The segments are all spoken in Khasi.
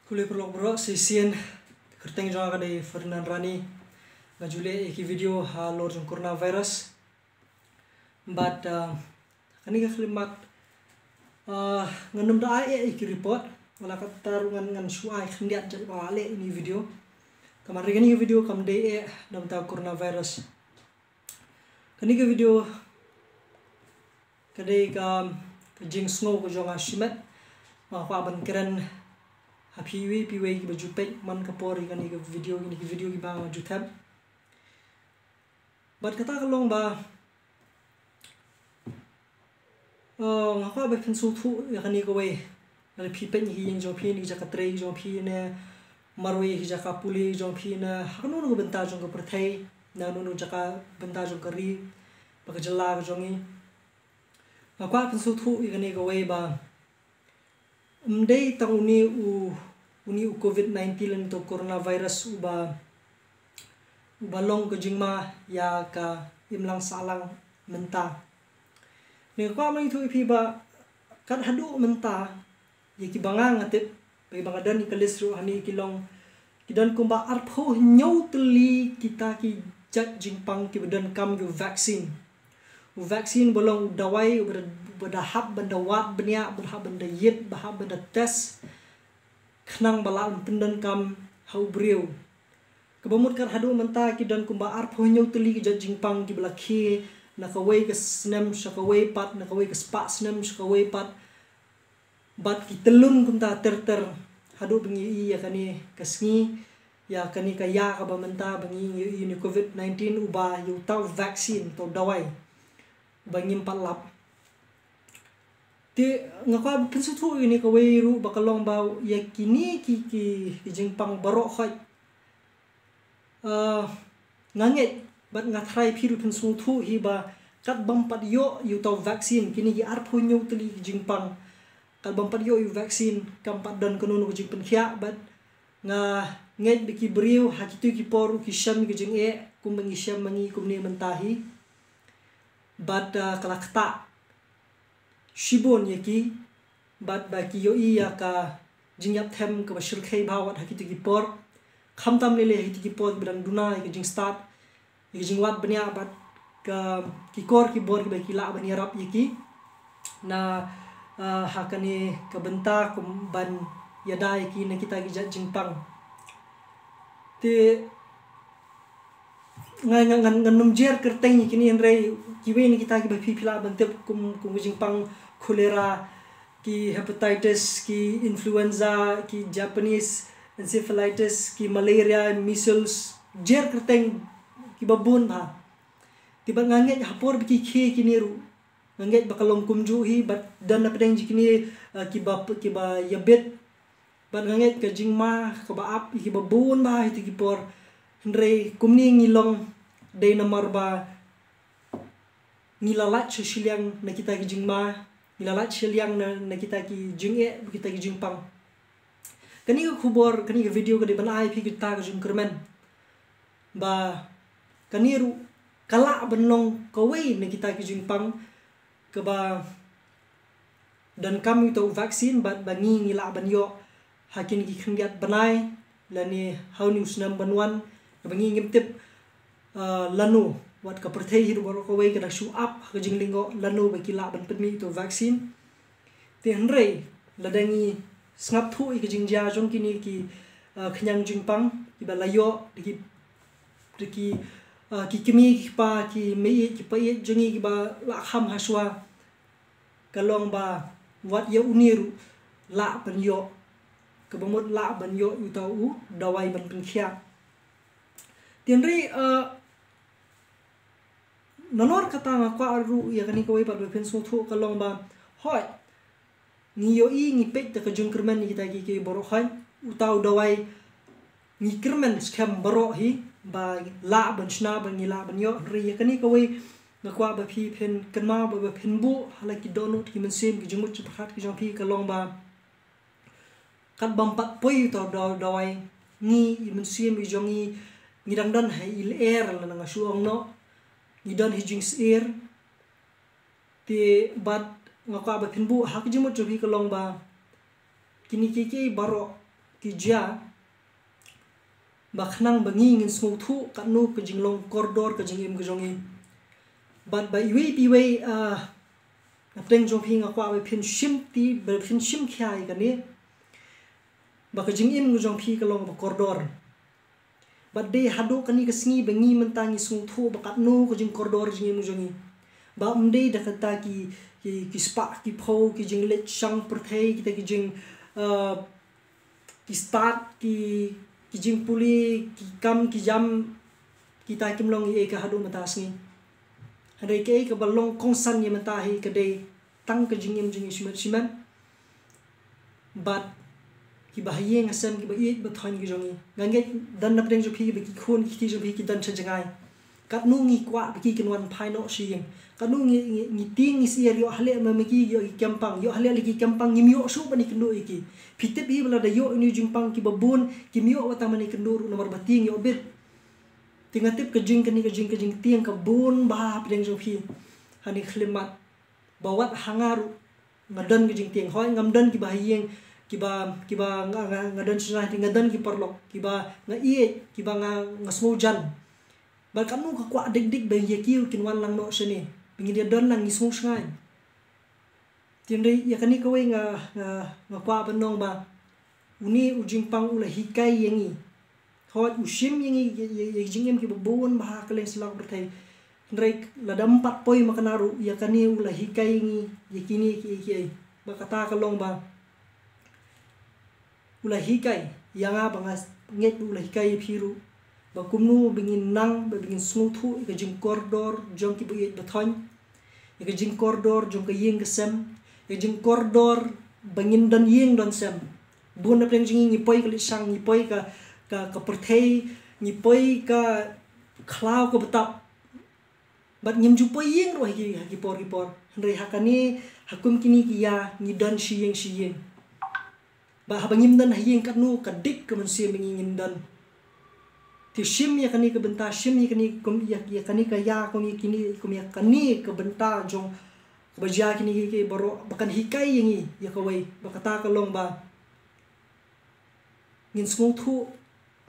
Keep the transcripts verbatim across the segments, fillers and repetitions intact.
Khublei paralok baroh, shisien kyrteng jong nga ka dei Ferdinand Rani. Nga ju leh ïa ki video halor jong coronavirus. Bad, ah, kane ka khyllipmat, ah, ngan ym da ai eh ïa ki report. Wat la katta ruh ngan, ngan shu ai khyndiat jait ba nga leh ïa kane ka video. Ka man ruh kane ka video kam dei eh na bynta coronavirus. Kane ka video ka dei ka, ka jingsngew ka jong nga shimet. Nga kwah ban kren ha phi iwei pa iwei kiba ju peit man ka por ïa kane ka video, kine ki video kiba nga ju thep. Bad kata ka long ba, eh, nga kwah ba phin sngewthuh ïa kane kawei. Lada phi peit na ki ïing jong phi, na ki jaka trei jong phi, ne marwei ki jaka pule jong phi, ne ha kano kano ka bynta jong ka pyrthei, na kano kano jaka bynta jong ka ri bad ka jylla ka jong ngi. Nga kwah phin sngewthuh ïa kane kawei ba ym dei tang une u, une u covid nineteen lane uto u coronavirus uba, uba long ka jingma ïa ka imlang sahlang mynta. Nga kwah ban ïathuh ïa phi ba kat haduh mynta, ïa kiba nga, nga tip, ba kiba nga don ïa ka list ruh hangne ki long, ki don kumba arphew hynñiew tylli kita ki jait jingpang kiba donkam ïa u vaccine. U vaccine ba long u dawai uba da, uba da hap ban da wad bniah, ba da hap ban da ïit, ba hap ban da test khnang ba lah ban pyndonkam ha u briew. Kaba mut kat haduh mynta ki don kumba arphew hynñiew tylli ki jait jingpang kiba la khie na kawei ka snem sha kawei pat, na kawei ka spah snem sha kawei pat. Bad ki tyllun kumta ter ter haduh ba ngi ïohi ïa kane ka sngi, ïa kane ka ïa kaba mynta ba ngi ïohi ïa une u covid nineteen uba ïa uta u vaccine, uta u dawai uba ngim pat lap. Te nga kwah ban pynsngewthuh ïa kane kawei ruh ba ka long ba ïa kine ki, ki, ki jingpang baroh khoit. Ah, nga ngeit bad nga tharai phi ruh phin sngewthuh hi ba kat bym pat ïoh ïa uta u vaccine, kine ki arphew hynñiew tylli ki jingpang, kat bym pat ïoh ïa u vaccine kam pat don kano kano ka jingpynkhiah. Bad nga ngeit ba ki briew ha kito ki por ruh ki shem ïa ka jingeh kumba ngi shem ma ngi kumne mynta hi. Bad, ah, ka la ktah shibun ïa ki, bad ba ki ïohi ïa ka jingïap them kaba shyrkhei bha wat ha kito ki por. Khamtam lei lei ha kito ki por kiba dang duna ïa ka jingstad, ïa ka jingwad bniah bad ka, ki kor ki bor kiba ki lah ban ïarap ïa ki na, ah, ha kane ka bynta kum ban ïada ïa ki na kita ki jait jingpang. Te nga, nga, ngan, ngan ym jer kyrteng ïa kine, hynrei kiwei na kita kiba phi, phi lah ban tip kum, kum ka jingpang cholera, ki hepatitis, ki influenza, ki Japanese encephalitis, ki malaria, measles, jer kyrteng kiba bun bha. Te bad nga ngeit ha por ba ki khie kine ruh, nga ngeit ba ka long kumjuh hi, bad don na pdeng jong kine, eh, kiba, kiba ïabit. Bad nga ngeit ka jingma kaba ap ïa kiba bun bha ha kito ki por. Hynrei kumne ngi long dei namar ba ngi la lait sha shiliang na kita ki jingma, ngi la lait shiliang na, na kita ki jingeh, kita ki jingpang. Kane ka khubor, kane ka video ka dei ban ai phi kita ka jingkyrmen ba kane ruh ka lah ban long kawei na kita ki jingpang kaba donkam ïa uta u vaccine bad ba ngi, ngi lah ban ïoh ha kine ki khyndiat bnai lane ha une u snem ban wan, kaba ngi ngim tip, ah, lano, wat ka pyrthei hi ruh baroh kawei ka da shu ap ha ka jinglyngngoh lano ba ki lah ban pynmih ïa uta u vaccine. Te hynrei lada ngi sngap thuh ïa ka jingjia jong kine ki, ah, khñiang jingpang kiba la ïoh da ki, da ki, ah, ki kmie ki kpa, ki meiieit ki paid jong ngi kiba la kham ha shuwa, ka long ba wat ïa une ruh lah ban ïoh, kaba mut lah ban ïoh uta u dawai ban pynkhiah. Te hynrei, ah, nalor kata nga kwah ruh ïa kane kawei pat ba phin sngewthuh ka long ba, hooid, ngi ïohi, ngi peit da ka jingkyrmen ïa kita ki, ki baroh khoit, uta u dawai ngi kyrmen skhem baroh hi ba lah ban shna, ba ngi lah ban ïoh. Hynrei ïa kane kawei nga kwah ba phi phin kynmaw, ba, ba phin buh ha la ki dohnud ki mynsiem, ki jingmut jingpyrkhat ki jong phi, ka long ba kat bym pat poi uta u daw-, dawai, ngi, i mynsiem i jong ngi, ngi dang don ha i lyer lane nga shu ong noh, ngi don ha i jingsyier. Te bad nga kwah ba phin buh ha ka jingmut jong phi ka long ba kine kiei kiei baroh ki jia ba khnang ba ngi ngin sngewthuh katno ka jinglong kordor ka jingim ka jong ngi. Bad ba iwei pa iwei, ah, na pdeng jong phi nga kwah ba phin shim ti, ba phin shim khia ïa kane, ba ka jingim ka jong phi ka long ba kordor. Bad dei haduh kane ka sngi ba ngi mynta ngi sngewthuh ba katno ka jingkordor jingim jong ngi. Ba ym dei da kata ki, ki, ki spah ki phew, ki jingleit shang pyrthei, kita ki jing, uh, ki stad, ki, ki jingpule, ki kam, ki jam, kita kim long ei ei ka haduh mynta sngi. Hynrei kaei kaba long kongsan ïa mynta hi ka dei tang ka jingim jong ngi shimet shimet. Bad kiba ha ïing ha sem, kiba ïeit ba thoiñ ki jong ngi. Nga ngeit don na pdeng jong phi ba ki khun ki kti jong phi ki don sha jngai. Katno ngi kwah ba ki kin wan phai noh sha ïing. Katno ngi, ngi, ngi tieng ngi syier ïoh haleh ma, ma ki ïoh ki kem pang, ïoh haleh la ki kem pang ngim ïoh shuh ban ïakynduh ïa ki. Phi tip hi ba lada ïoh ïa une u jingpang kiba bun kim ïoh wat tang ban ïakynduh ruh namar ba tieng ïoh bit. Te nga tip ka jing kane ka jing, ka jingtieng ka bun bha ha pdeng jong phi. Hane khlem mat. Ba wat ha nga ruh nga don ka jingtieng, hooid ngam don kiba ha ïing, kiba, kiba nga, nga, nga don sha jngai, nga don ki paralok kiba nga ïeit, kiba nga, nga sngewjan. Bad katno ka kwah dik dik ba ïa ki ruh kin wan lang noh shane, ba ngin ïa don lang ngi sngewshngaiñ. Te hynrei ïa kane kawei nga, nga, nga kwah ban ong ba une u jingpang u la hikai ïa ngi. Hooid u shim ïa ngi ïa, ïa, ïa jingim kiba bun bha ha kylleng sla ka pyrthei. Hynrei lada ym pat poi ma kane ruh, ïa kane u la hikai ïa ngi ïa kine kiei kiei. Ba kata ka long ba u la hikai ïa nga, ba nga ngeit ba u la hikai ïa phi ruh, ba kumno ba ngin nang, ba ngin sngewthuh ïa ka jingkordor jong kiba ïeit ba thoiñ, ïa ka jingkordor jong ka ïing ka sem, ïa ka jingkordor ba ngin don ïing don sem. Bun na pdeng jong ngi ngi poi ka leit shang, ngi poi ka, ka, ka pyrthei, ngi poi ka khlaw ka btap. Bad ngim ju poi ïing ruh ha ki, ha ki por ki por. Hynrei ha kane, ha kum kine ki ïa, ngi don shi ïing shi ïing. Ba haba ngim don ha ïing, katno ka dik ka mynsiem ba ngi ngin don. Te shim ïa kane ka bynta, shim ïa kane kum ïa, ïa kane ka ïa, kum ïa kine, kum ïa kane ka bynta jong kaba jia kine kiei kiei baroh, ba kan hikai ïa ngi ïa kawei, ba kata ka long ba ngin sngewthuh,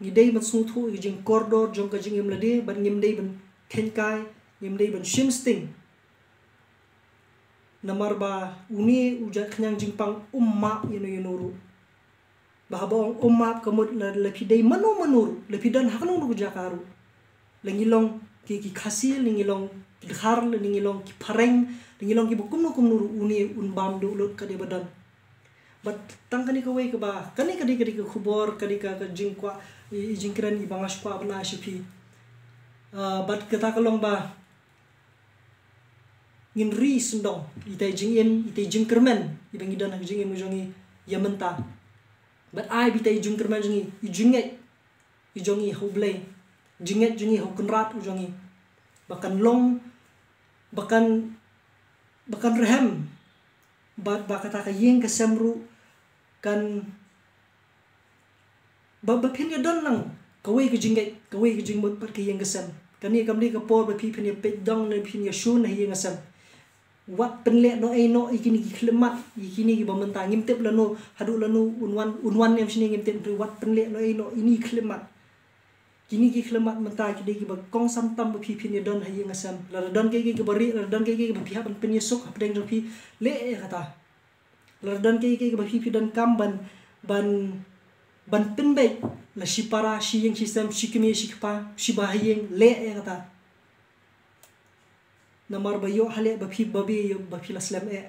ngi dei ban sngewthuh ïa ka jingkordor jong ka jingim lade, bad ngim dei ban kheiñ kai, ngim dei ban shim sting. Namar ba une u jait khñiang jingpang um map ïano ïano ruh. Ba haba ong um map ka mut la, la phi dei mano mano ruh, la phi don ha kano kano ka jaka ruh. La ngi long ki, ki Khasi, la ngi long ki Dkhar, la ngi long ki Phareng, la ngi long kiba kumno kumno ruh, une un bam duh lut ka dei ba don. Bad tang kane kawei kaba, kane ka dei, ka dei ka khubor, ka dei ka, ka jingkwah, i, i jingkren iba nga shu kwah ban ai sha phi. Ah, bad kata ka long ba ngin ri sngewdong ita i jingim, ita i jingkyrmen iba ngi don ha ka jingim jong ngi ïa mynta. Bad ai ba ita i jingkyrmen jong ngi, i jingngeit i jong ngi ha U Blei, jingngeit jong ngi ha U Kynrad u jong ngi, ba kan long, ba kan, ba kan rhem, bad ba kata ka ïing ka sem ruh kan, ba, ba phin ïa don lang kawei ka jingngeit, kawei ka jingmut bad ka ïing ka sem. Kane kam dei ka por ba phi phin ïa peit dong ne phin ïa shun ha ïing ha sem. Wat pynleh noh ei noh ïa kine ki khyllipmat, ïa kine kiba mynta ngim tip lano, haduh lano un wan, un wan ne em shane ngim tip, wat pynleh noh ei noh ïa kine ki khyllipmat. Kine ki khyllipmat mynta ki dei kiba kongsan tam ba phi phin ïa don ha ïing ha sem. Lada don kiei kiei kiba rieh, lada don kiei kiei kiba phi hap ban pynïasuk hapdeng jong phi, leh ïa kata. Lada don kiei kiei kiba phi phi donkam ban, ban, ban pynbeit, la shi para, shi ïing shi sem, shi kmie shi kpa, shi ba ha ïing, leh ïa kata. Namar ba ïoh haleh ba phi babe ïoh ba phi la slem eh.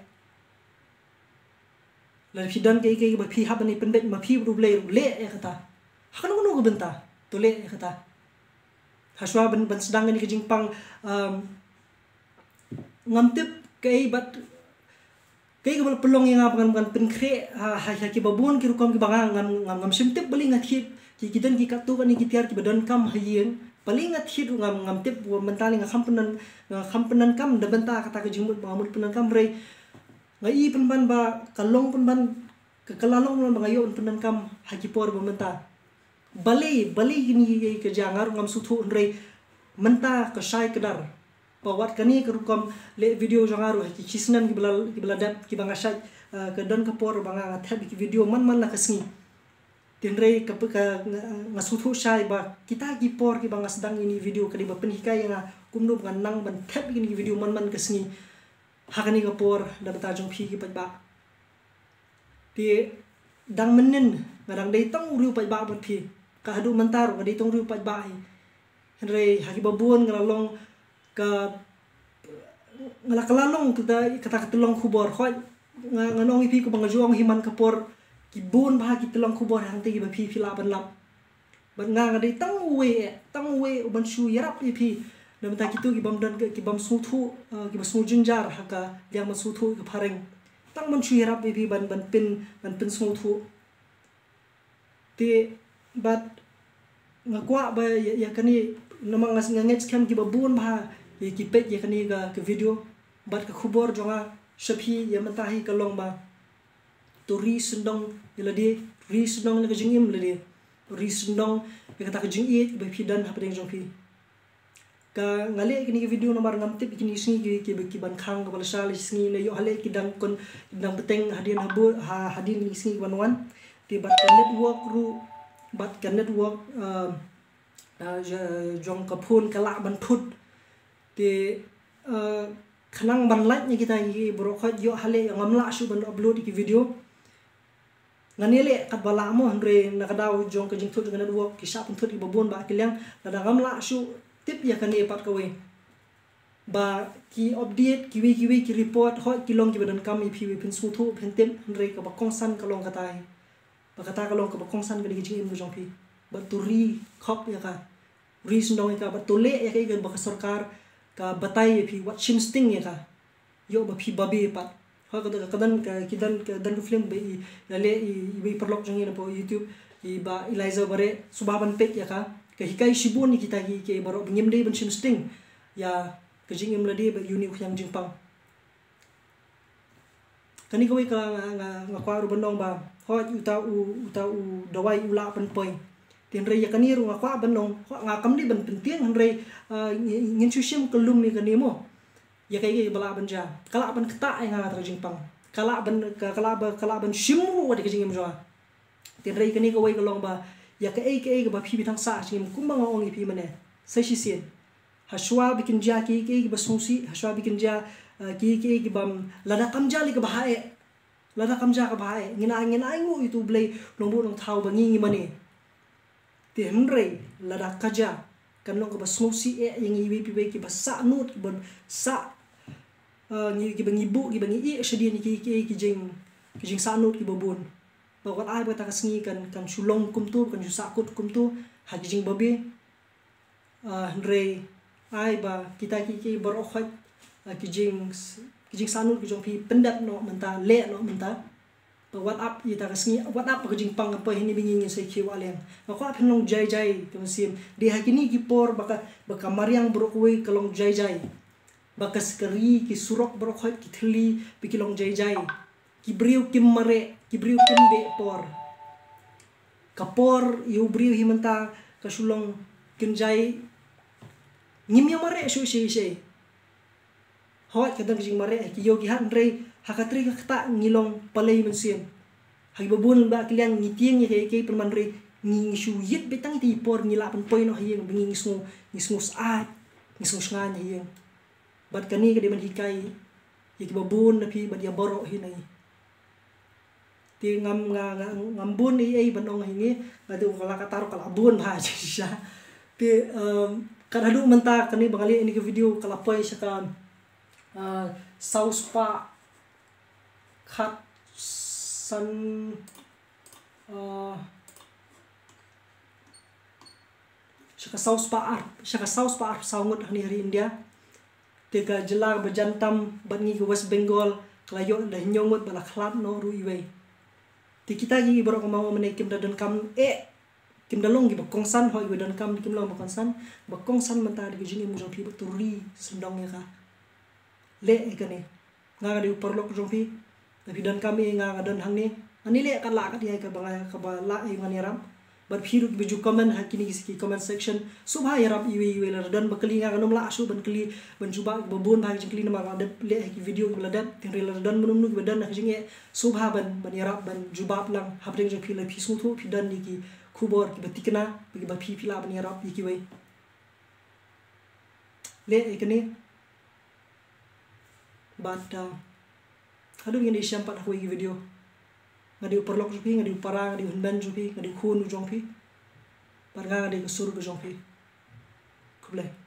Lada phi don kiei kiei ba phi hap ban pynbeit ma phi bad U Blei ruh, leh ïa kata. Ha kano kano ka bynta, to leh ïa kata. Hashwa ban, ban sdang kane ka jingpang, um, ngam tip kaei bad kaei kaba la pynlong ïa nga ba ngan, ngan pynkhreh ha, ha, ha kiba bun ki rukom kiba nga ngam, ngam, ngam shym tip, balei nga thied ki, ki don ki katto katne ki tiar kiba donkam ha ïing, balei nga thied ruh ngam, ngam tip, mynta lei nga kham pyndonkam, nga kham pyndonkam da bynta kata ka jingmut ba nga mut pyndonkam, hynrei nga i pynban ba ka long pynban, ka, ka la long pynban ba nga ïoh pyndonkam ha ki por ba mynta. Balei, balei kine kiei kiei ka jia nga ruh ngam sngewthuh, hynrei mynta ka shai kdar. Ba wat kane ka rukom leh video jong nga ruh ha ki, ki snem kiba la, kiba la dep kiba nga shait, eh, ka don ka por ba nga, nga thep ki video man man la ka sngi. Te Hynrei ka, ka, nga, nga sngewthuh shai ba kita ki por kiba nga sdang ïa kine ki video ka dei ba pynhikai ïa nga kumno ba ngan nang ban thep ïa kine ki video man man ka sngi ha kane ka por na ka bynta jong phi ki paidbah. Te dang mynnin nga dang dei tang u riew paidbah bad phi. Ka haduh mynta ruh nga dei tang u riew paidbah hi. Hynrei ha kiba bun nga la long ka, nga la, ka la long kata, kata ka tyllong khubor. Hooid, nga, ngan ong ïa phi kumba nga ju ong hi man ka por, ki bun bha ki tyllong khubor hangta kiba phi, phi lah ban lap. Bad nga, nga dei tang uwei, eh, tang uwei uban shu ïarap ïa phi. Na bynta kito ki bym don, ki bym sngewthuh, eh, kiba sngewjynjar ha ka liang ban sngewthuh ïa ka phareng. Tang ban shu ïarap ïa phi ban, ban pyn, ban pynsngewthuh. Te bad nga kwah ba ïa, ïa kane, namar nga, nga ngeit skhem kiba bun bha ïa ki peit ïa kane ka, ka video. Bad ka khubor jong nga sha phi ïa mynta hi ka long ba to ri sngewdong ïa lade, ri sngewdong ïa ka jingim lade, ri sngewdong ïa kata ka jingïeit ba phi don hapdeng jong phi. Ka, nga leh kine ki video namar ngam tip ïa kine ki sngi ki, ki, ki ban khang kaba lashai la shi sngi, ne ïoh haleh ki dang kon, dang bteng hadien ha bud, ha, hadien kine ki sngi ki ban wan. Te bad ka network ruh, bad ka network, um, uh, ja-, jong ka phone ka lah ban thut. Te, uh, khnang ban lait ïa kita ki baroh khoit, ïoh haleh ngam lah shuh ban upload ïa ki video. Ngan ïaleh katba lah mo, hynrei na ka daw jong ka jingthut jong ka network ki shah pynthut kiba bun bah ki liang, lada ngam lah shuh tip ïa kane pat kawei. Ba ki update, kiwei kiwei ki report, hooid ki long kiba donkam ïa phi ba phin sngewthuh, phin tip, hynrei kaba kongsan ka long kata hi. Ba kata ka long kaba kongsan ka dei ka jingim ka jong phi. Bad to ri khop ïa ka. Ri sngewdong ïa ka, bad to leh ïa kaei kaba ka sorkar ka batai ïa phi, wat shim sting ïa ka. Ïoh ba phi babe pat. Ha, ka, ka don, ka, ki don, ka don ka film ba i, la leh i, i ba i paralok jong ngi na poh YouTube, i Bah Eliza Bareh, sngewbha ban peit ïa ka. Ka hikai shibun ïa kita ki, ki baroh ba ngim dei ban shim sting ïa ka jingim lade bad ïa une u khñiang jingpang. Kane kawei ka nga, nga, nga kwah ruh ban ong ba, hooid uta u, uta u dawai u lah ban poi. Te hynrei ïa kane ruh nga kwah ban ong, nga kam dei ban pyntieng hynrei, ah, ngi, ngin shu shim ka lum ïa kane mo. Ïa kaei kaei ba lah ban jia. Ka lah ban ktah ïa nga kata ka jingpang. Ka lah ban, ka, ka lah ba, ka lah ban shim ruh ïa ka jingim jong nga. Te hynrei kane kawei ka long ba, ïa kaei kaei kaba phi, phi dang sah ha jingim kumba nga ong ïa phi mynne. Sa shisien. Hashwa ba kin jia kiei kiei kiba sngewsih, hashwa ba kin jia, eh, kiei kiei kibym, lada kam jia lei kaba heh. Lada kam jia kaba heh. Ngin ai, ngin ai nguh ïa utu U Blei Nongbuh Nongthaw ba ngi ngi mane. Te hynrei lada ka jia, kan long kaba sngewsih eh ïa ngi iwei pa iwei kiba sahnud, kiba sah, eh, ngi, kiba ngi buh, kiba ngi ïeh shadien ïa ki, ki, ki jing, ki jingsahnud kiba bun. Ba wat ai ba kata ka sngi kan, kan shu long kumto, kan shu sahkut kumto ha ki jingbabe. Ah, hynrei ai ba kita ki, ki baroh khoit, ah, ki jing, ki jingsahnud ki jong phi pyndep noh mynta, leh noh mynta. Ba wat ap ïa kata ka sngi, wat ap ba ka jingpang ka poi, hynne ba ngi ngin sa ïa khie wah liang. Nga kwah phin long jai jai ka mynsiem. Dei ha kine ki por ba ka, ba ka mariang baroh kawei ka long jai jai. Ba ka, ka ri, ki surok baroh khoit, ki thylli ba ki long jai jai. Ki briew kim mareh, ki briew kim beh por. Ka por ïa u briew hi mynta ka shu long kynjai. Ngim ïa mareh shuh shuh shuh. Hooid ka don ka jingmareh ha ki ïew ki hat, hynrei ha ka trei ka ktah ngi long palei mynsiem. Ha kiba bun ba ki liang ngi tieng ïa kaei kaei pynban, hynrei ngi, ngi shu ïit beit tang ïa ki por ngi lah pynpoi noh ha ïing ba ngi, ngi sngew, ngi sngew syaid, ngi sngew shngaiñ ha ïing. Bad kane ka dei ban hikai ïa kiba bun na phi bad ïa baroh hi na ngi. Te ngam, nga, nga, ngam bun ei ei ban ong ha ngi, nga te ka la, kata ruh ka la bun bha shisha. Te, um, kat haduh mynta kane ba nga leh ïa kane ka video ka la poi sha ka, uh, saw spah khatsan, uh, sha ka saw spah ar, sha ka saw spah arphew saw ngut hangne ha ri India. Te ka jylla ba jan tam bad ngi ka West Bengal ka la ïoh da hynñiew ngut bad la khlad noh ruh iwei. Te kita ki baroh kumba nga ong mynne kim da donkam eh, kim da long kiba kongsan, hooid kiba donkam, kim long ba kongsan. Ba kongsan mynta dei ka jingim jong phi, ba to ri sngewdong ïa ka. Leh ïa kane. Nga, nga dei u paralok jong phi. Lada phi donkam ïa nga, nga don hangne. Ngan ïaleh kat lah kat ïa kaba nga, kaba lah ïa ngan ïarap. Bad phi ruh kiba ju comment ha kine ki comment section, sngewbha ïarap iwei iwei. Lada don ba kylli, nga kam lah shuh ban kylli ban jubab kiba bun bha ki jingkylli namar la dep leh ha ki video kiba la dep. Tang re lada don mynno kiba don ha ki jingeh, sngewbha ban, ban ïarap ban jubab lang hapdeng jong phi. Lada phi sngewthuh phi don ïa ki khubor kiba thikna, kiba phi, phi lah ban ïarap ïa kiwei. Leh ïa kane. Bad, uh, haduh ngan ïashem pat ha kawei ki video. Nga dei u paralok jong phi, nga dei u para, nga dei u hynmen jong phi, nga dei u khun u jong phi. Bad nga, nga dei ka sur ka jong phi. Khublei.